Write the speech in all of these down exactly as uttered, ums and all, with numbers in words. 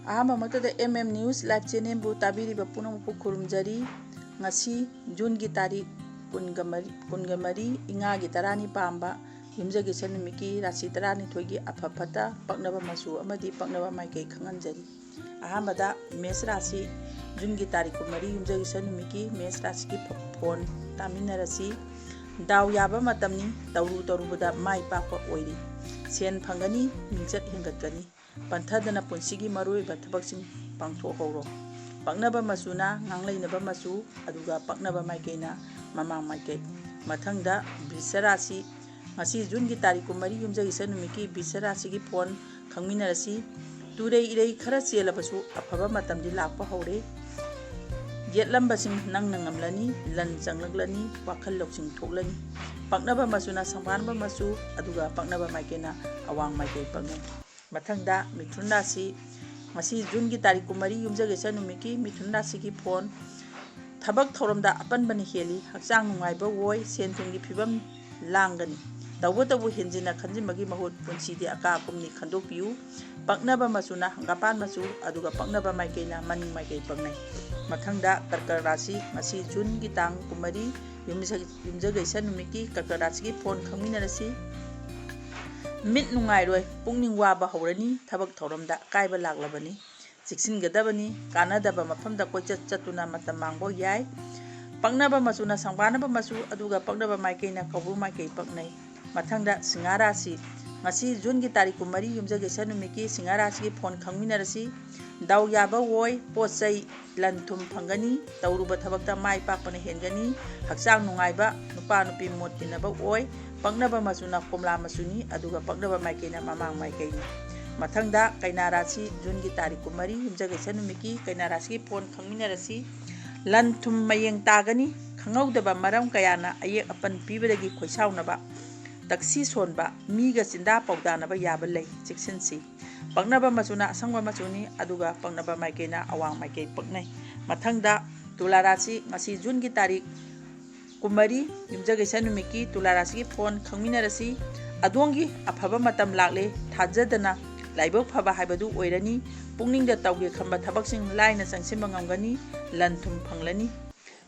ꯑꯍꯥꯟꯕꯃꯛꯇꯗ M M News Live Channelꯕꯨ ꯇꯥꯕꯤꯔꯤꯕ ꯄꯨꯝꯅꯃꯛꯄꯨ ꯈꯨꯔꯨꯝꯖꯔꯤ꯫ ꯉꯁꯤ ꯖꯨꯟꯒꯤ ꯇꯥꯔꯤꯛ ꯀꯨꯟꯒ ꯃꯔꯤ, ꯀꯨꯟꯒ ꯃꯔꯤ, ꯏꯉꯥꯒꯤ ꯇꯔꯥꯅꯤ ꯄꯥꯟꯕ ꯌꯨꯝꯖꯀꯩꯁ ꯅꯨꯃꯤꯠꯀꯤ ꯔꯥꯁꯤ ꯇꯔꯥꯅꯤꯊꯣꯏꯒꯤ ꯑꯐ ꯐꯠꯇ, ꯄꯛꯅꯕ ꯃꯆꯨ ꯑꯃꯗꯤ ꯄꯛꯅꯕ ꯃꯥꯏꯀꯩ ꯈꯪꯍꯟꯖꯔꯤ꯫ ꯑꯍꯥꯟꯕꯗ ꯃꯦꯁ ꯔꯥꯁꯤ, ꯖꯨꯟꯒꯤ ꯇꯥꯔꯤꯛ ꯀꯨꯟꯃꯔꯤ ꯌꯨꯝꯖꯀꯩꯁ ꯅꯨꯃꯤꯠꯀꯤ ꯃꯦꯁ ꯔꯥꯁꯤꯒꯤ ꯐ-, ꯐꯣꯟ ꯇꯥꯃꯤꯟꯅꯔꯁꯤ꯫ ꯗꯥꯎ ꯌꯥꯕ ꯃꯇꯝꯅꯤ, ꯇꯧꯔꯨ ꯇꯧꯔꯨꯕꯗ ꯃꯥꯏ ꯄꯥꯛꯄ ꯑꯣꯏꯔꯤ꯫ ꯁꯦꯟ ꯐꯪꯒꯅꯤ, ꯃꯤꯡꯆꯠ ꯍꯦꯟꯒꯠꯀꯅꯤ꯫ ꯄꯟꯊꯗꯅ ꯄꯨꯟꯁꯤꯒꯤ ꯃꯔꯨꯑꯣꯏꯕ ꯊꯕꯛꯁꯤꯡ ꯄꯥꯡꯊꯣꯛꯍꯧꯔꯣ꯫ ꯄꯛꯅꯕ ꯃꯆꯨꯅ ꯉꯥꯡꯂꯩꯅꯕ ꯃꯆꯨ, ꯑꯗꯨꯒ ꯄꯛꯅꯕ ꯃꯥꯏꯀꯩꯅ ꯃꯃꯥꯡ ꯃꯥꯏꯀꯩ꯫ ꯃꯊꯪꯗ ꯕ꯭ꯔꯤꯁ ꯔꯥꯁꯤ, ꯉꯁꯤ ꯖꯨꯟꯒꯤ ꯇꯥꯔꯤꯛ ꯀꯨꯟꯃꯔꯤ ꯌꯨꯝꯖꯀꯩꯁ ꯅꯨꯃꯤꯠꯀꯤ ꯕ꯭ꯔꯤꯁ ꯔꯥꯁꯤꯒꯤ ꯐꯣꯟ ꯈꯪꯃꯤꯟꯅꯔꯁꯤ꯫ ꯇꯨꯔꯩ ꯏꯔꯩ ꯈꯔ ꯆꯦꯜꯂꯕꯁꯨ ꯑꯐꯕ ꯃꯇꯝꯗꯤ ꯂꯥꯛꯄ ꯍꯧꯔꯦ꯫ ꯌꯦꯠꯂꯝꯕꯁꯤꯡ ꯅꯪꯅ ꯉꯝꯂꯅꯤ, ꯂꯟ ꯆꯪꯂꯛꯂꯅꯤ, ꯋꯥꯈꯜ ꯂꯧꯁꯤꯡ ꯊꯣꯛꯂꯅꯤ꯫ ꯄꯛꯅꯕ ꯃꯆꯨꯅ ꯁꯪꯕꯥꯟꯕ ꯃꯆꯨ, ꯑꯗꯨꯒ ꯄꯛꯅꯕ ꯃꯥꯏꯀꯩꯅ ꯑꯋꯥꯡ ꯃꯥꯏꯀꯩ ꯄꯛꯅꯩ꯫ ꯃꯊꯪꯗ ꯃꯤꯊꯨꯟ ꯔꯥꯁꯤ, ꯉꯁꯤ ꯖꯨꯟꯒꯤ ꯇꯥꯔꯤꯛ ꯀꯨꯟꯃꯔꯤ ꯌꯨꯝꯖꯀꯩꯁ ꯅꯨꯃꯤꯠꯀꯤ ꯃꯤꯊꯨꯟ ꯔꯥꯁꯤꯒꯤ ꯐꯣꯟ ꯊꯕꯛ ꯊꯧꯔꯝꯗ ꯑꯄꯟꯕꯅ ꯍꯦꯜꯂꯤ, ꯍꯛꯆꯥꯡ ꯅꯨꯡꯉꯥꯏꯕ ꯑꯣꯏ, ꯁꯦꯟ ꯊꯨꯝꯒꯤ ꯐꯤꯕꯝ ꯂꯥꯡꯒꯅꯤ꯫ ꯇꯧꯕꯇꯕꯨ ꯍꯦꯟꯖꯤꯟꯅ ꯈꯟꯖꯤꯟꯕꯒꯤ ꯃꯍꯨꯠ ꯄꯨꯟꯁꯤꯗꯤ ꯑꯀꯥ ꯑꯀꯨꯝꯅꯤ ꯈꯟꯗꯣꯛꯄꯤꯌꯨ꯫ ꯄꯛꯅꯕ ꯃꯆꯨꯅ ꯍꯪꯒꯥꯄꯥꯟ ꯃꯆꯨ, ꯑꯗꯨꯒ ꯄꯛꯅꯕ ꯃꯥꯏꯀꯩꯅ ꯃꯅꯤꯡ ꯃꯥꯏꯀꯩ ꯄꯛꯅꯩ꯫ ꯃꯊꯪꯗ ꯀꯔꯀꯠ ꯔꯥꯁꯤ, ꯉꯁꯤ ꯖꯨꯟꯒꯤ ꯇꯥꯡ ꯀꯨꯟꯃꯔꯤ, ꯌꯨꯝꯖ-, ꯌꯨꯝꯖꯀꯩꯁ ꯅꯨꯃꯤꯠꯀꯤ ꯀꯔꯀꯠ ꯔꯥꯁꯤꯒꯤ ꯐꯣꯟ ꯈꯪꯃꯤꯟꯅꯔꯁꯤ꯫ ꯃꯤꯠ ꯅꯨꯡꯉꯥꯏꯔꯣꯏ, ꯄꯨꯛꯅꯤꯡ ꯋꯥꯕ ꯍꯧꯔꯅꯤ, ꯊꯕꯛ ꯊꯧꯔꯝꯗ ꯑꯀꯥꯏꯕ ꯂꯥꯛꯂꯕꯅꯤ꯫ ꯆꯦꯛꯁꯤꯟꯒꯗꯕꯅꯤ꯫ ꯀꯥꯟꯅꯗꯕ ꯃꯐꯝꯗ ꯀꯣꯏꯆꯠ ꯆꯠꯇꯨꯅ ꯃꯇꯝ ꯃꯥꯡꯕ ꯌꯥꯏ꯫ ꯄꯛꯅꯕ ꯃꯆꯨꯅ ꯁꯪꯕꯥꯟꯅꯕ ꯃꯆꯨ, ꯑꯗꯨꯒ ꯄꯛꯅꯕ ꯃꯥꯏꯀꯩꯅ ꯀꯧꯕ꯭ꯔꯨ ꯃꯥꯏꯀꯩ ꯄꯛꯅꯩ꯫ ꯃꯊꯪꯗ ꯁꯤꯡꯍ ꯔꯥꯁꯤ꯫ ꯉꯁꯤ ꯖꯨꯟꯒꯤ ꯇꯥꯔꯤꯛ ꯀꯨꯟꯃꯔꯤ ꯌꯨꯝꯖꯀꯩꯁ ꯅꯨꯃꯤꯠꯀꯤ ꯁꯤꯡꯍ ꯔꯥꯁꯤꯒꯤ ꯐꯣꯟ ꯈꯪꯃꯤꯟꯅꯔꯁꯤ꯫ ꯗꯥꯎ ꯌꯥꯕ ꯑꯣꯏ, ꯄꯣꯠ ꯆꯩ, ꯂꯟ ꯊꯨꯝ ꯐꯪꯒꯅꯤ꯫ ꯇꯧꯔꯨꯕ ꯊꯕꯛꯇ ꯃꯥꯏ ꯄꯥꯛꯄꯅ ꯍꯦꯟꯒꯅꯤ꯫ ꯍꯛꯆꯥꯡ ꯅꯨꯡꯉꯥꯏꯕ, ꯅꯨꯄꯥ ꯅꯨꯄꯤ ꯃꯣꯠ ꯇꯤꯟꯅꯕ ꯑꯣꯏ꯫ ꯄꯛꯅꯕ ꯃꯆꯨꯅ ꯀꯣꯝꯂꯥ ꯃꯆꯨꯅꯤ, ꯑꯗꯨꯒ ꯄꯛꯅꯕ ꯃꯥꯏꯀꯩꯅ ꯃꯃꯥꯡ ꯃꯥꯏꯀꯩꯅꯤ꯫ ꯃꯊꯪꯗ ꯀꯩꯅꯥ ꯔꯥꯁꯤ, ꯖꯨꯟꯒꯤ ꯇꯥꯔꯤꯛ ꯀꯨꯟꯃꯔꯤ ꯌꯨꯝꯖꯀꯩꯁ ꯅꯨꯃꯤꯠꯀꯤ ꯀꯩꯅꯥ ꯔꯥꯁꯤꯒꯤ ꯐꯣꯟ ꯈꯪꯃꯤꯟꯅꯔꯁꯤ꯫ ꯂꯟ ꯊꯨꯝ ꯃꯌꯦꯡ ꯇꯥꯒꯅꯤ꯫ ꯈꯪꯍꯧꯗꯕ ꯃꯔꯝ ꯀꯌꯥꯅ ꯑꯌꯦꯛ ꯑꯄꯟ ꯄꯤꯕꯗꯒꯤ ꯈꯣꯏꯁꯥꯎꯅꯕ, ꯇꯛꯁꯤ ꯁꯣꯟꯕ, ꯃꯤꯒ ꯆꯤꯟꯗꯥ ꯄꯥꯎꯗꯥꯅꯕ ꯌꯥꯕ ꯂꯩ, ꯆꯦꯛꯁꯤꯟꯁꯤ꯫ ꯄꯛꯅꯕ ꯃꯆꯨꯅ ꯑꯁꯪꯕ ꯃꯆꯨꯅꯤ, ꯑꯗꯨꯒ ꯄꯛꯅꯕ ꯃꯥꯏꯀꯩꯅ ꯑꯋꯥꯡ ꯃꯥꯏꯀꯩ ꯄꯛꯅꯩ꯫ ꯃꯊꯪꯗ ꯇꯨꯂꯥ ꯔꯥꯁꯤ, ꯉꯁꯤ ꯖꯨꯟꯒꯤ ꯇꯥꯔꯤꯛ ꯀꯨꯟꯃꯔꯤ ꯌꯨꯝꯖꯀꯩꯁ ꯅꯨꯃꯤꯠꯀꯤ ꯇꯨꯂꯥ ꯔꯥꯁꯤꯒꯤ ꯐꯣꯟ ꯈꯪꯃꯤꯟꯅꯔꯁꯤ꯫ ꯑꯗꯣꯝꯒꯤ ꯑꯐꯕ ꯃꯇꯝ ꯂꯥꯛꯂꯦ, ꯊꯥꯖꯗꯅ ꯂꯥꯏꯕꯛ ꯐꯕ ꯍꯥꯏꯕꯗꯨ ꯑꯣꯏꯔꯅꯤ꯫ ꯄꯨꯛꯅꯤꯡꯗ ꯇꯧꯒꯦ ꯈꯟꯕ ꯊꯕꯛꯁꯤꯡ ꯂꯥꯏꯅ ꯆꯪꯁꯤꯟꯕ ꯉꯝꯒꯅꯤ꯫ ꯂꯟ ꯊꯨꯝ ꯐꯪꯂꯅꯤ꯫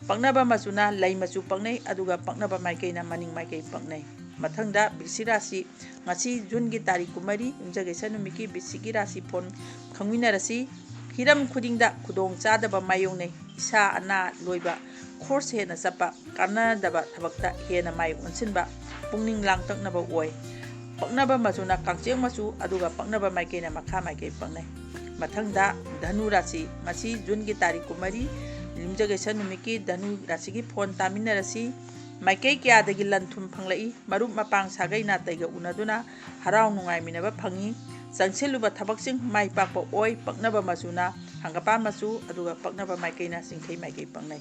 ꯄꯛꯅꯕ ꯃꯆꯨꯅ ꯂꯩ ꯃꯆꯨ ꯄꯛꯅꯩ, ꯑꯗꯨꯒ ꯄꯛꯅꯕ ꯃꯥꯏꯀꯩꯅ ꯃꯅꯤꯡ ꯃꯥꯏꯀꯩ ꯄꯛꯅꯩ꯫ ꯃꯊꯪꯗ ꯕꯤꯁꯤ ꯔꯥꯁꯤ, ꯉꯁꯤ ꯖꯨꯟꯒꯤ ꯇꯥꯔꯤꯛ ꯀꯨꯟꯃꯔꯤ, ꯌꯨꯝꯖꯀꯩꯁ ꯅꯨꯃꯤꯠꯀꯤ ꯕꯤꯁꯤꯒꯤ ꯔꯥꯁꯤ ꯐꯣꯟ ꯈꯪꯃꯤꯟꯅꯔꯁꯤ꯫ ꯍꯤꯔꯝ ꯈꯨꯗꯤꯡꯗ ꯈꯨꯗꯣꯡ ꯆꯥꯗꯕ ꯃꯥꯌꯣꯛꯅꯩ꯫ ꯏꯁꯥ ꯑꯅꯥ ꯂꯣꯏꯕ, ꯈꯣꯔꯁ ꯍꯦꯟꯅ ꯆꯠꯄ, ꯀꯥꯟꯅꯗꯕ ꯊꯕꯛꯇ ꯍꯦꯟꯅ ꯃꯥꯏ ꯑꯣꯟꯁꯤꯟꯕ, ꯄꯨꯛꯅꯤꯡ ꯂꯥꯡꯇꯛꯅꯕ ꯑꯣꯏ꯫ ꯄꯛꯅꯕ ꯃꯆꯨꯅ ꯀꯥꯡꯆꯦꯛ ꯃꯆꯨ, ꯑꯗꯨꯒ ꯄꯛꯅꯕ ꯃꯥꯏꯀꯩꯅ ꯃꯈꯥ ꯃꯥꯏꯀꯩ ꯄꯛꯅꯩ꯫ ꯃꯊꯪꯗ ꯙꯅꯨ ꯔꯥꯁꯤ, ꯉꯁꯤ ꯖꯨꯟꯒꯤ ꯇꯥꯔꯤꯛ ꯀꯨꯟꯃꯔꯤ, ꯌꯨꯝꯖꯀꯩꯁ ꯅꯨꯃꯤꯠꯀꯤ ꯙꯅꯨ ꯔꯥꯁꯤꯒꯤ ꯐꯣꯟ ꯇꯥꯃꯤꯟꯅꯔꯁꯤ꯫ ꯃꯥꯏꯀꯩ ꯀꯌꯥꯗꯒꯤ ꯂꯟ ꯊꯨꯝ ꯐꯪꯂꯛꯏ꯫ ꯃꯔꯨꯞ ꯃꯄꯥꯡ ꯁꯥꯒꯩ ꯅꯥꯇꯩꯒ ꯎꯅꯗꯨꯅ ꯍꯔꯥꯎ ꯅꯨꯡꯉꯥꯏꯃꯤꯟꯅꯕ ꯐꯪꯏ꯫ ꯆꯪꯁꯤꯜꯂꯨꯕ ꯊꯕꯛꯁꯤꯡ ꯃꯥꯏ ꯄꯥꯛꯄ ꯑꯣꯏ꯫ ꯄꯛꯅꯕ ꯃꯆꯨꯅ ꯍꯪꯒꯄꯥꯟ ꯃꯆꯨ, ꯑꯗꯨꯒ ꯄꯛꯅꯕ ꯃꯥꯏꯀꯩꯅ ꯆꯤꯡꯈꯩ ꯃꯥꯏꯀꯩ ꯄꯛꯅꯩ꯫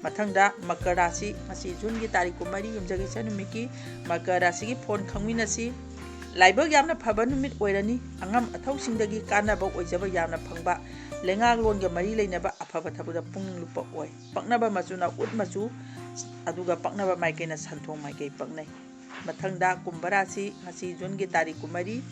ꯃꯊꯪꯗ ꯃꯀꯔ ꯔꯥꯁꯤ, ꯉꯁꯤ ꯖꯨꯟꯒꯤ ꯇꯥꯔꯤꯛ ꯀꯨꯟꯃꯔꯤ, ꯌꯨꯝꯖꯀꯩꯁ ꯅꯨꯃꯤꯠꯀꯤ ꯃꯀꯔ ꯔꯥꯁꯤꯒꯤ ꯐꯣꯟ ꯈꯪꯃꯤꯟꯅꯁꯤ꯫ ꯂꯥꯏꯕꯛ ꯌꯥꯝꯅ ꯐꯕ ꯅꯨꯃꯤꯠ ꯑꯣꯏꯔꯅꯤ꯫ ꯑꯉꯝ ꯑꯊꯧꯁꯤꯡꯗꯒꯤ ꯀꯥꯟꯅꯕ ꯑꯣꯏꯖꯕ ꯌꯥꯝꯅ ꯐꯪꯕ, ꯂꯩꯉꯥꯛꯂꯣꯟꯒ ꯃꯔꯤ ꯂꯩꯅꯕ ꯑꯐꯕ ꯊꯕꯛꯇ ꯄꯨꯛꯅꯤꯡ ꯂꯨꯞꯄ ꯑꯣꯏ꯫ ꯄꯛꯅꯕ ꯃꯆꯨꯅ ꯎꯠ ꯃꯆꯨ, ꯑꯗꯨꯒ ꯄꯛꯅꯕ ꯃꯥꯏꯀꯩꯅ ꯁꯟꯊꯣꯡ ꯃꯥꯏꯀꯩ ꯄꯛꯅꯩ꯫ ꯃꯊꯪꯗ ꯀꯨꯝꯚ ꯔꯥꯁꯤ, ꯉꯁꯤ ꯖꯨꯟꯒꯤ ꯇꯥꯔꯤꯛ ꯀꯨꯟꯃꯔꯤ,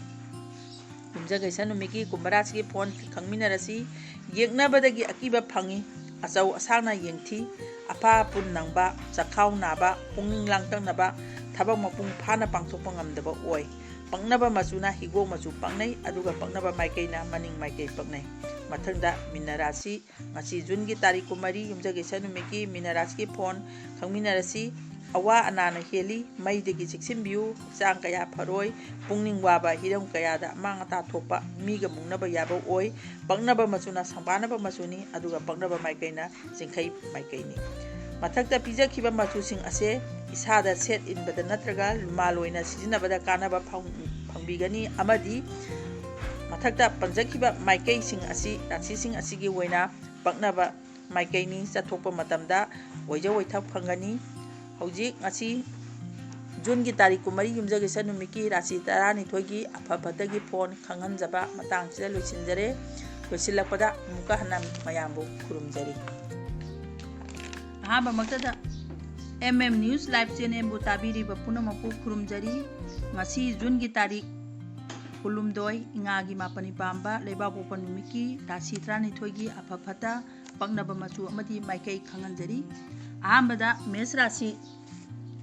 ꯌꯨꯝꯖꯀꯩꯁ ꯅꯨꯃꯤꯠꯀꯤ ꯀꯨꯝꯚ ꯔꯥꯁꯤꯒꯤ ꯐꯣꯟ ꯈꯪꯃꯤꯟꯅꯔꯁꯤ꯫ ꯌꯦꯛꯅꯕꯗꯒꯤ ꯑꯀꯤꯕ ꯐꯪꯏ꯫ ꯑꯆꯧ ꯑꯁꯥꯡꯅ ꯌꯦꯡꯊꯤ꯫ ꯑꯐꯥ ꯑꯄꯨꯟ ꯅꯪꯕ, ꯆꯈꯥꯎ ꯅꯥꯕ, ꯄꯨꯛꯅꯤꯡ ꯂꯥꯡꯇꯛꯅꯕ, ꯊꯕꯛ ꯃꯄꯨꯡ ꯐꯥꯅ ꯄꯥꯡꯊꯣꯛꯄ ꯉꯝꯗꯕ ꯑꯣꯏ꯫ ꯄꯛꯅꯕ ꯃꯆꯨꯅ ꯍꯤꯒꯣꯛ ꯃꯆꯨ ꯄꯛꯅꯩ, ꯑꯗꯨꯒ ꯄꯛꯅꯕ ꯃꯥꯏꯀꯩꯅ ꯃꯅꯤꯡ ꯃꯥꯏꯀꯩ ꯄꯛꯅꯩ꯫ ꯃꯊꯪꯗ ꯃꯤꯅ ꯔꯥꯁꯤ, ꯉꯁꯤ ꯖꯨꯟꯒꯤ ꯇꯥꯔꯤꯛ ꯀꯨꯟꯃꯔꯤ, ꯌꯨꯝꯖꯀꯩꯁ ꯅꯨꯃꯤꯠꯀꯤ ꯃꯤꯅ ꯔꯥꯁꯤꯒꯤ ꯐꯣꯟ ꯈꯪꯃꯤꯟꯅꯔꯁꯤ꯫ ꯑꯋꯥ ꯑꯅꯥꯅ ꯍꯦꯜꯂꯤ, ꯃꯩꯗꯒꯤ ꯆꯦꯛꯁꯤꯟꯕꯤꯌꯨ, ꯍꯛꯆꯥꯡ ꯀꯌꯥ ꯐꯔꯣꯏ, ꯄꯨꯛꯅꯤꯡ ꯋꯥꯕ, ꯍꯤꯔꯝ ꯀꯌꯥꯗ ꯑꯃꯥꯡ ꯑꯇꯥ ꯊꯣꯛꯄ, ꯃꯤꯒ ꯃꯨꯛꯅꯕ ꯌꯥꯕ ꯑꯣꯏ꯫ ꯄꯛꯅꯕ ꯃꯆꯨꯅ ꯁꯪꯕꯥꯅꯕ ꯃꯆꯨꯅꯤ, ꯑꯗꯨꯒ ꯄꯛꯅꯕ ꯃꯥꯏꯀꯩꯅ ꯆꯤꯡꯈꯩ ꯃꯥꯏꯀꯩꯅꯤ꯫ ꯃꯊꯛꯇ ꯄꯤꯖꯈꯤꯕ ꯃꯆꯨꯁꯤꯡ ꯑꯁꯦ ꯏꯁꯥꯗ ꯁꯦꯠ ꯏꯟꯕꯗ ꯅꯠꯇ꯭ꯔꯒ ꯂꯨꯃꯥꯜ ꯑꯣꯏꯅ ꯁꯤꯖꯤꯟꯅꯕꯗ ꯀꯥꯟꯅꯕ ꯐꯪ-, ꯐꯪꯕꯤꯒꯅꯤ, ꯑꯃꯗꯤ ꯃꯊꯛꯇ ꯄꯟꯖꯈꯤꯕ ꯃꯥꯏꯀꯩꯁꯤꯡ ꯑꯁꯤ ꯔꯥꯁꯤꯁꯤꯡ ꯑꯁꯤꯒꯤ ꯑꯣꯏꯅ ꯄꯛꯅꯕ ꯃꯥꯏꯀꯩꯅꯤ꯫ ꯆꯠꯊꯣꯛꯄ ꯃꯇꯝꯗ ꯑꯣꯏꯖ ꯑꯣꯏꯊꯛ ꯐꯪꯒꯅꯤ꯫ ꯍꯧꯖꯤꯛ ꯉꯁꯤ ꯖꯨꯟꯒꯤ ꯇꯥꯔꯤꯛ ꯀꯨꯟꯃꯔꯤ, ꯌꯨꯝꯖꯀꯩꯁ ꯅꯨꯃꯤꯠꯀꯤ ꯔꯥꯁꯤ ꯇꯔꯥꯅꯤꯊꯣꯏꯒꯤ ꯑꯐ ꯐꯠꯇꯒꯤ ꯐꯣꯟ ꯈꯪꯍꯟꯖꯕ ꯃꯇꯥꯡꯁꯤꯗ ꯂꯣꯏꯁꯤꯟꯖꯔꯦ꯫ ꯂꯣꯏꯁꯤꯜꯂꯛꯄꯗ ꯑꯃꯨꯛꯀ ꯍꯟꯅ ꯃꯌꯥꯝꯕꯨ ꯈꯨꯔꯨꯝꯖꯔꯤ꯫ ꯑꯍꯥꯟꯕꯃꯛꯇꯗ M M News Live Channelꯕꯨ ꯇꯥꯕꯤꯔꯤꯕ ꯄꯨꯝꯅꯃꯛꯄꯨ ꯈꯨꯔꯨꯝꯖꯔꯤ꯫ ꯉꯁꯤ ꯖꯨꯟꯒꯤ ꯇꯥꯔꯤꯛ ꯀꯨꯟꯍꯨꯝꯗꯣꯏ, ꯏꯉꯥꯒꯤ ꯃꯥꯄꯟꯅꯤ ꯄꯥꯟꯕ ꯂꯩꯕꯥꯛꯄꯣꯛꯄ ꯅꯨꯃꯤꯠꯀꯤ ꯔꯥꯁꯤ ꯇꯔꯥꯅꯤꯊꯣꯏꯒꯤ ꯑꯐ ꯐꯠꯇ, ꯄꯛꯅꯕ ꯃꯆꯨ ꯑꯃꯗꯤ ꯃꯥꯏꯀꯩ ꯈꯪꯍꯟꯖꯔꯤ꯫ ꯑꯍꯥꯟꯕꯗ ꯃꯦꯁ ꯔꯥꯁꯤ,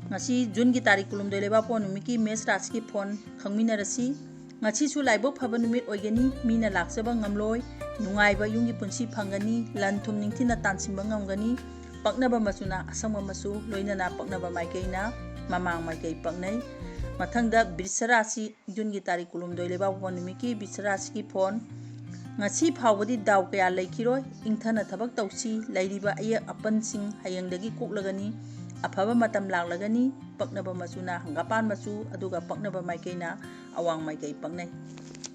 ꯉꯁꯤ ꯖꯨꯟꯒꯤ ꯇꯥꯔꯤꯛ ꯀꯨꯟꯍꯨꯝꯗꯣꯏ ꯂꯩꯕꯥꯛꯄꯣꯛꯄ ꯅꯨꯃꯤꯠꯀꯤ ꯃꯦꯁ ꯔꯥꯁꯤꯒꯤ ꯐꯣꯟ ꯈꯪꯃꯤꯟꯅꯔꯁꯤ꯫ ꯉꯁꯤꯁꯨ ꯂꯥꯏꯕꯛ ꯐꯕ ꯅꯨꯃꯤꯠ ꯑꯣꯏꯒꯅꯤ, ꯃꯤꯅ ꯂꯥꯛꯆꯕ ꯉꯝꯂꯣꯏ, ꯅꯨꯡꯉꯥꯏꯕ ꯌꯨꯝꯒꯤ ꯄꯨꯟꯁꯤ ꯐꯪꯒꯅꯤ, ꯂꯟ ꯊꯨꯝ ꯅꯤꯡꯊꯤꯅ ꯇꯥꯟꯁꯤꯟꯕ ꯉꯝꯒꯅꯤ, ꯄꯛꯅꯕ ꯃꯆꯨꯅ ꯑꯁꯪꯕ ꯃꯆꯨ, ꯂꯣꯏꯅꯅ ꯄꯛꯅꯕ ꯃꯥꯏꯀꯩꯅ ꯃꯃꯥꯡ ꯃꯥꯏꯀꯩ ꯄꯛꯅꯩ꯫ ꯃꯊꯪꯗ ꯕ꯭ꯔꯤꯁ ꯔꯥꯁꯤ, ꯖꯨꯟꯒꯤ ꯇꯥꯔꯤꯛ ꯀꯨꯟꯍꯨꯝꯗꯣꯏ ꯂꯩꯕꯥꯛꯄꯣꯛꯄ ꯅꯨꯃꯤꯠꯀꯤ ꯕ꯭ꯔꯤꯁ ꯔꯥꯁꯤꯒꯤ ꯐꯣꯟ: ꯉꯁꯤ ꯐꯥꯎꯕꯗꯤ ꯗꯥꯎ ꯀꯌꯥ ꯂꯩꯈꯤꯔꯣꯏ, ꯏꯪꯊꯅ ꯊꯕꯛ ꯇꯧꯁꯤ, ꯂꯩꯔꯤꯕ ꯑꯌꯦꯛ ꯑꯄꯟꯁꯤꯡ ꯍꯌꯦꯡꯗꯒꯤ ꯀꯣꯛꯂꯒꯅꯤ, ꯑꯐꯕ ꯃꯇꯝ ꯂꯥꯛꯂꯒꯅꯤ, ꯄꯛꯅꯕ ꯃꯆꯨꯅ ꯍꯪꯒꯥꯄꯥꯟ ꯃꯆꯨ, ꯑꯗꯨꯒ ꯄꯛꯅꯕ ꯃꯥꯏꯀꯩꯅ ꯑꯋꯥꯡ ꯃꯥꯏꯀꯩ ꯄꯛꯅꯩ꯫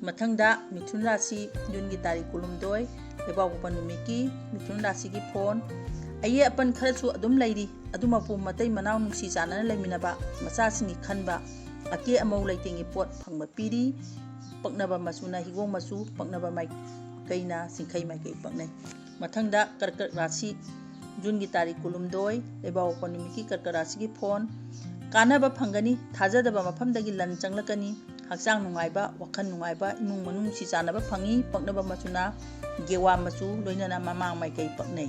ꯃꯊꯪꯗ ꯃꯤꯊꯨꯟ ꯔꯥꯁꯤ, ꯖꯨꯟꯒꯤ ꯇꯥꯔꯤꯛ ꯀꯨꯟꯍꯨꯝꯗꯣꯏ ꯂꯩꯕꯥꯛꯄꯣꯛꯄ ꯅꯨꯃꯤꯠꯀꯤ ꯃꯤꯊꯨꯟ ꯔꯥꯁꯤꯒꯤ ꯐꯣꯟ: ꯑꯌꯦꯛ ꯑꯄꯟ ꯈꯔꯁꯨ ꯑꯗꯨꯝ ꯂꯩꯔꯤ, ꯑꯗꯨꯃꯛꯄꯨ ꯃꯇꯩ ꯃꯅꯥꯎ ꯅꯨꯡꯁꯤ ꯆꯥꯟꯅꯅ ꯂꯩꯃꯤꯟꯅꯕ, ꯃꯆꯥꯁꯤꯡꯒꯤ ꯈꯟꯕ, ꯑꯀꯦ ꯑꯃꯧ ꯂꯩꯇꯦꯡꯒꯤ ꯄꯣꯠ ꯐꯪꯕ ꯄꯤꯔꯤ꯫ ꯄꯛꯅꯕ ꯃꯆꯨꯅ ꯍꯤꯒꯣꯛ ꯃꯆꯨ, ꯄꯛꯅꯕ ꯃꯥꯏꯀꯩꯅ ꯆꯤꯡꯈꯩ ꯃꯥꯏꯀꯩ ꯄꯛꯅꯩ꯫ ꯃꯊꯪꯗ ꯀꯔꯀꯠ ꯔꯥꯁꯤ, ꯖꯨꯟꯒꯤ ꯇꯥꯔꯤꯛ ꯀꯨꯟꯍꯨꯝꯗꯣꯏ ꯂꯩꯕꯥꯛꯄꯣꯛꯄ ꯅꯨꯃꯤꯠꯀꯤ ꯀꯔꯀꯠ ꯔꯥꯁꯤꯒꯤ ꯐꯣꯟ: ꯀꯥꯟꯅꯕ ꯐꯪꯒꯅꯤ, ꯊꯥꯖꯗꯕ ꯃꯐꯝꯗꯒꯤ ꯂꯟ ꯆꯪꯂꯛꯀꯅꯤ, ꯍꯛꯆꯥꯡ ꯅꯨꯡꯉꯥꯏꯕ, ꯋꯥꯈꯜ ꯅꯨꯡꯉꯥꯏꯕ, ꯏꯃꯨꯡ ꯃꯅꯨꯡ ꯅꯨꯡꯁꯤ ꯆꯥꯟꯅꯕ ꯐꯪꯏ꯫ ꯄꯛꯅꯕ ꯃꯆꯨꯅ ꯒꯦꯋꯥ ꯃꯆꯨ, ꯂꯣꯏꯅꯅ ꯃꯃꯥꯡ ꯃꯥꯏꯀꯩ ꯄꯛꯅꯩ꯫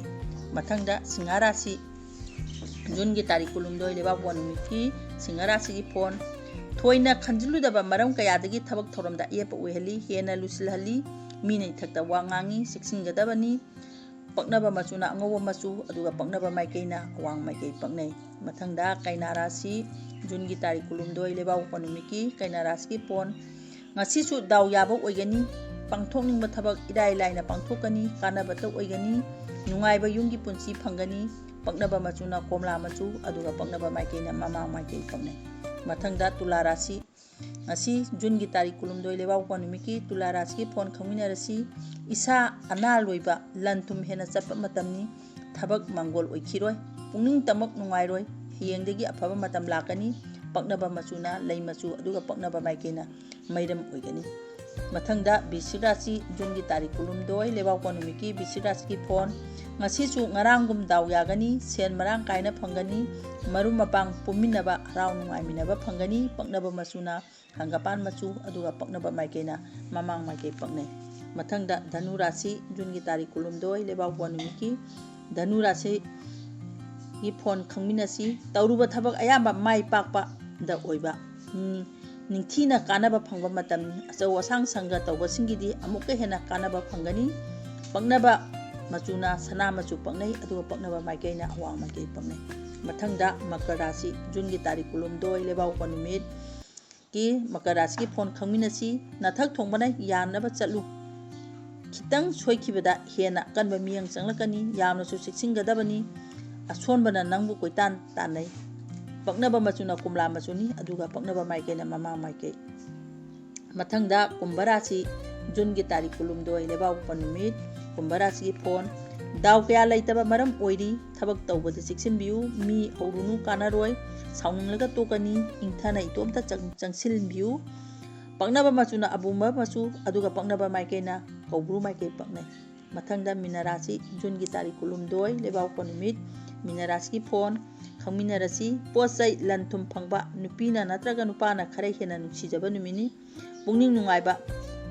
ꯃꯊꯪꯗ ꯁꯤꯡꯍ ꯔꯥꯁꯤ, ꯖꯨꯟꯒꯤ ꯇꯥꯔꯤꯛ ꯀꯨꯟꯍꯨꯝꯗꯣꯏ ꯂꯩꯕꯥꯛꯄꯣꯛꯄ ꯅꯨꯃꯤꯠꯀꯤ ꯁꯤꯡꯍ ꯔꯥꯁꯤꯒꯤ ꯐꯣꯟ: ꯊꯣꯏꯅ ꯈꯟꯖꯤꯜꯂꯨꯗꯕ ꯃꯔꯝ ꯀꯌꯥꯗꯒꯤ ꯊꯕꯛ ꯊꯧꯔꯝꯗ ꯑꯌꯦꯠꯄ ꯑꯣꯏꯍꯜꯂꯤ, ꯍꯦꯟꯅ ꯂꯨꯁꯤꯜꯍꯜꯂꯤ, ꯃꯤꯅ ꯏꯊꯛꯇ ꯋꯥ ꯉꯥꯡꯉꯤ, ꯆꯦꯛꯁꯤꯟꯒꯗꯕꯅꯤ꯫ ꯄꯛꯅꯕ ꯃꯆꯨꯅ ꯑꯉꯧꯕ ꯃꯆꯨ, ꯑꯗꯨꯒ ꯄꯛꯅꯕ ꯃꯥꯏꯀꯩꯅ ꯑꯋꯥꯡ ꯃꯥꯏꯀꯩ ꯄꯛꯅꯩ꯫ ꯃꯊꯪꯗ ꯀꯩꯅꯥ ꯔꯥꯁꯤ, ꯖꯨꯟꯒꯤ ꯇꯥꯔꯤꯛ ꯀꯨꯟꯍꯨꯝꯗꯣꯏ ꯂꯩꯕꯥꯛꯄꯣꯛꯄ ꯅꯨꯃꯤꯠꯀꯤ ꯀꯩꯅꯥ ꯔꯥꯁꯤꯒꯤ ꯐꯣꯟ: ꯉꯁꯤꯁꯨ ꯗꯥꯎ ꯌꯥꯕ ꯑꯣꯏꯒꯅꯤ, ꯄꯥꯡꯊꯣꯛꯅꯤꯡꯕ ꯊꯕꯛ ꯏꯔꯥꯏ ꯂꯥꯏꯅ ꯄꯥꯡꯊꯣꯛꯀꯅꯤ, ꯀꯥꯟꯅꯕꯇ ꯑꯣꯏꯒꯅꯤ, ꯅꯨꯡꯉꯥꯏꯕ ꯌꯨꯝꯒꯤ ꯄꯨꯟꯁꯤ ꯐꯪꯒꯅꯤ꯫ ꯄꯛꯅꯕ ꯃꯆꯨꯅ ꯀꯣꯝꯂꯥ ꯃꯆꯨ, ꯑꯗꯨꯒ ꯄꯛꯅꯕ ꯃꯥꯏꯀꯩꯅ ꯃꯃꯥꯡ ꯃꯥꯏꯀꯩ ꯄꯛꯅꯩ꯫ ꯃꯊꯪꯗ ꯇꯨꯂꯥ ꯔꯥꯁꯤ, ꯉꯁꯤ ꯖꯨꯟꯒꯤ ꯇꯥꯔꯤꯛ ꯀꯨꯟꯍꯨꯝꯗꯣꯏ ꯂꯩꯕꯥꯛꯄꯣꯛꯄ ꯅꯨꯃꯤꯠꯀꯤ ꯇꯨꯂꯥ ꯔꯥꯁꯤꯒꯤ ꯐꯣꯟ ꯈꯪꯃꯤꯟꯅꯔꯁꯤ꯫ ꯏꯁꯥ ꯑꯅꯥ ꯂꯣꯏꯕ, ꯂꯟ ꯊꯨꯝ ꯍꯦꯟꯅ ꯆꯠꯄ ꯃꯇꯝꯅꯤ꯫ ꯊꯕꯛ ꯃꯥꯡꯒꯣꯜ ꯑꯣꯏꯈꯤꯔꯣꯏ, ꯄꯨꯛꯅꯤꯡ ꯇꯃꯛ ꯅꯨꯡꯉꯥꯏꯔꯣꯏ꯫ ꯍꯌꯦꯡꯗꯒꯤ ꯑꯐꯕ ꯃꯇꯝ ꯂꯥꯛꯀꯅꯤ꯫ ꯄꯛꯅꯕ ꯃꯆꯨꯅ ꯂꯩ ꯃꯆꯨ, ꯑꯗꯨꯒ ꯄꯛꯅꯕ ꯃꯥꯏꯀꯩꯅ ꯃꯩꯔꯝ ꯑꯣꯏꯒꯅꯤ꯫ ꯃꯊꯪꯗ ꯕꯤꯁꯤꯛ ꯔꯥꯁꯤ, ꯖꯨꯟꯒꯤ ꯇꯥꯔꯤꯛ ꯀꯨꯟꯍꯨꯝꯗꯣꯏ ꯂꯩꯕꯥꯛꯄꯣꯛꯄ ꯅꯨꯃꯤꯠꯀꯤ ꯕꯤꯁꯤꯛ ꯔꯥꯁꯤꯒꯤ ꯐꯣꯟ: ꯉꯁꯤꯁꯨ ꯉꯔꯥꯡꯒꯨꯝ ꯗꯥꯎ ꯌꯥꯒꯅꯤ, ꯁꯦꯟ ꯃꯔꯥꯡ ꯀꯥꯏꯅ ꯐꯪꯒꯅꯤ, ꯃꯔꯨꯞ ꯃꯄꯥꯡ ꯄꯨꯟꯃꯤꯟꯅꯕ, ꯍꯔꯥꯎ ꯅꯨꯡꯉꯥꯏꯃꯤꯟꯅꯕ ꯐꯪꯒꯅꯤ꯫ ꯄꯛꯅꯕ ꯃꯆꯨꯅ ꯍꯪꯒꯄꯥꯟ ꯃꯆꯨ, ꯑꯗꯨꯒ ꯄꯛꯅꯕ ꯃꯥꯏꯀꯩꯅ ꯃꯃꯥꯡ ꯃꯥꯏꯀꯩ ꯄꯛꯅꯩ꯫ ꯃꯊꯪꯗ ꯙꯅꯨ ꯔꯥꯁꯤ, ꯖꯨꯟꯒꯤ ꯇꯥꯔꯤꯛ ꯀꯨꯟꯍꯨꯝꯗꯣꯏ, ꯂꯩꯕꯥꯛꯄꯣꯛꯄ ꯅꯨꯃꯤꯠꯀꯤ ꯙꯅꯨ ꯔꯥꯁꯤꯒꯤ ꯐꯣꯟ ꯈꯪꯃꯤꯟꯅꯁꯤ꯫ ꯇꯧꯔꯨꯕ ꯊꯕꯛ ꯑꯌꯥꯝꯕ ꯃꯥꯏ ꯄꯥꯛꯄꯗ ꯑꯣꯏꯕ, ꯎꯝ, ꯅꯤꯡꯊꯤꯅ ꯀꯥꯟꯅꯕ ꯐꯪꯕ ꯃꯇꯝꯅꯤ꯫ ꯑꯆꯧ ꯑꯁꯥꯡ ꯁꯪꯒ ꯇꯧꯕꯁꯤꯡꯒꯤꯗꯤ ꯑꯃꯨꯛꯀ ꯍꯦꯟꯅ ꯀꯥꯟꯅꯕ ꯐꯪꯒꯅꯤ꯫ ꯄꯛꯅꯕ ꯃꯆꯨꯅ ꯁꯅꯥ ꯃꯆꯨ ꯄꯛꯅꯩ, ꯑꯗꯨꯒ ꯄꯛꯅꯕ ꯃꯥꯏꯀꯩꯅ ꯑꯋꯥꯡ ꯃꯥꯏꯀꯩ ꯄꯛꯅꯩ꯫ ꯃꯊꯪꯗ ꯃꯀꯔ ꯔꯥꯁꯤ, ꯖꯨꯟꯒꯤ ꯇꯥꯔꯤꯛ ꯀꯨꯟꯍꯨꯝꯗꯣꯏ, ꯂꯩꯕꯥꯛꯄꯣꯛꯄ ꯅꯨꯃꯤꯠꯀꯤ ꯃꯀꯔ ꯔꯥꯁꯤꯒꯤ ꯐꯣꯟ ꯈꯪꯃꯤꯟꯅꯁꯤ꯫ ꯅꯊꯛ ꯊꯣꯡꯕꯅ ꯌꯥꯟꯅꯕ ꯆꯠꯂꯨ꯫ ꯈꯤꯇꯪ ꯁꯣꯏꯈꯤꯕꯗ ꯍꯦꯟꯅ ꯑꯀꯟꯕ ꯃꯤꯠꯌꯦꯡ ꯆꯪꯂꯛꯀꯅꯤ꯫ ꯌꯥꯝꯅꯁꯨ ꯆꯦꯛꯁꯤꯟꯒꯗꯕꯅꯤ꯫ ꯑꯁꯣꯟꯕꯅ ꯅꯪꯕꯨ ꯀꯣꯏꯇꯥꯟ ꯇꯥꯟꯅꯩ꯫ ꯄꯛꯅꯕ ꯃꯆꯨꯅ ꯀꯣꯝꯂꯥ ꯃꯆꯨꯅꯤ, ꯑꯗꯨꯒ ꯄꯛꯅꯕ ꯃꯥꯏꯀꯩꯅ ꯃꯃꯥꯡ ꯃꯥꯏꯀꯩ꯫ ꯃꯊꯪꯗ ꯀꯨꯝꯚ ꯔꯥꯁꯤ, ꯖꯨꯟꯒꯤ ꯇꯥꯔꯤꯛ ꯀꯨꯟꯍꯨꯝꯗꯣꯏ, ꯂꯩꯕꯥꯛꯄꯣꯛꯄ ꯅꯨꯃꯤꯠ꯫ ꯀꯨꯝꯚ ꯔꯥꯁꯤꯒꯤ ꯐꯣꯟ: ꯗꯥꯎ ꯀꯌꯥ ꯂꯩꯇꯕ ꯃꯔꯝ ꯑꯣꯏꯔꯤ꯫ ꯊꯕꯛ ꯇꯧꯕꯗ ꯆꯦꯛꯁꯤꯟꯕꯤꯌꯨ꯫ ꯃꯤ ꯍꯧꯔꯨꯅꯨ, ꯀꯥꯟꯅꯔꯣꯏ꯫ ꯁꯥꯎꯅꯤꯡꯂꯒ ꯇꯣꯛꯀꯅꯤ꯫ ꯏꯪꯊꯅ ꯏꯇꯣꯝꯇ ꯆꯪ-, ꯆꯪꯁꯤꯟꯕꯤꯌꯨ꯫ ꯄꯛꯅꯕ ꯃꯆꯨꯅ ꯑꯕꯨꯝꯕ ꯃꯆꯨ, ꯑꯗꯨꯒ ꯄꯛꯅꯕ ꯃꯥꯏꯀꯩꯅ ꯀꯧꯕ꯭ꯔꯨ ꯃꯥꯏꯀꯩ ꯄꯛꯅꯩ꯫ ꯃꯊꯪꯗ ꯃꯤꯅ ꯔꯥꯁꯤ, ꯖꯨꯟꯒꯤ ꯇꯥꯔꯤꯛ ꯀꯨꯟꯍꯨꯝꯗꯣꯏ, ꯂꯩꯕꯥꯛꯄꯣꯛꯄ ꯅꯨꯃꯤꯠ꯫ ꯃꯤꯅ ꯔꯥꯁꯤꯒꯤ ꯐꯣꯟ ꯈꯪꯃꯤꯟꯅꯔꯁꯤ꯫ ꯄꯣꯠ ꯆꯩ ꯂꯟ ꯊꯨꯝ ꯐꯪꯕ, ꯅꯨꯄꯤꯅ ꯅꯠꯇ꯭ꯔꯒ ꯅꯨꯄꯥꯅ ꯈꯔ ꯍꯦꯟꯅ ꯅꯨꯡꯁꯤꯖꯕ ꯅꯨꯃꯤꯠꯅꯤ꯫ ꯄꯨꯛꯅꯤꯡ ꯅꯨꯡꯉꯥꯏꯕ,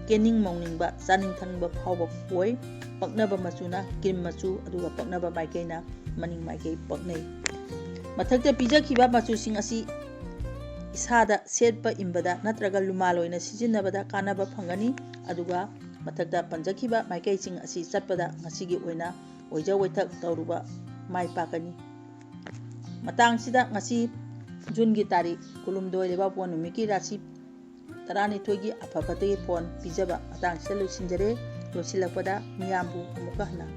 ꯀꯦꯅꯤꯡ ꯃꯧꯅꯤꯡꯕ, ꯆꯥꯅꯤꯡ ꯊꯛꯅꯤꯡꯕ ꯐꯥꯎꯕ ꯄꯣꯛꯏ꯫ ꯄꯛꯅꯕ ꯃꯆꯨꯅ ꯀ꯭ꯔꯤꯝ ꯃꯆꯨ, ꯑꯗꯨꯒ ꯄꯛꯅꯕ ꯃꯥꯏꯀꯩꯅ ꯃꯅꯤꯡ ꯃꯥꯏꯀꯩ ꯄꯛꯅꯩ꯫ ꯃꯊꯛꯇ ꯄꯤꯖꯈꯤꯕ ꯃꯆꯨꯁꯤꯡ ꯑꯁꯤ ꯏꯁꯥꯗ ꯁꯦꯠꯄ ꯏꯟꯕꯗ ꯅꯠꯇ꯭ꯔꯒ ꯂꯨꯃꯥꯏ ꯑꯣꯏꯅ ꯁꯤꯖꯤꯟꯅꯕꯗ ꯀꯥꯟꯅꯕ ꯐꯪꯒꯅꯤ꯫ ꯑꯗꯨꯒ ꯃꯊꯛꯇ ꯄꯟꯖꯈꯤꯕ ꯃꯥꯏꯀꯩꯁꯤꯡ ꯑꯁꯤ ꯆꯠꯄꯗ ꯉꯁꯤꯒꯤ ꯑꯣꯏꯅ ꯑꯣꯏꯖ ꯑꯣꯏꯊꯛ ꯇꯧꯔꯨꯕ ꯃꯥꯏ ꯄꯥꯛꯀꯅꯤ꯫ ꯃꯇꯥꯡꯁꯤꯗ ꯉꯁꯤ ꯖꯨꯟꯒꯤ ꯇꯥꯔꯤꯛ ꯀꯨꯟꯍꯨꯝꯗꯣꯏ, ꯂꯩꯕꯥꯛꯄꯣꯛꯄ ꯅꯨꯃꯤꯠꯀꯤ ꯔꯥꯁꯤ ꯇꯔꯥꯅꯤꯊꯣꯏꯒꯤ ꯑꯐ ꯐꯠꯇꯒꯤ ꯐꯣꯟ ꯄꯤꯖꯕ ꯃꯇꯥꯡꯁꯤꯗ ꯂꯣꯏꯁꯤꯟꯖꯔꯦ꯫ ꯂꯣꯏꯁꯤꯜꯂꯛꯄꯗ ꯃꯤꯌꯥꯝꯕꯨ ꯑꯃꯨꯛꯀ ꯍꯟꯅ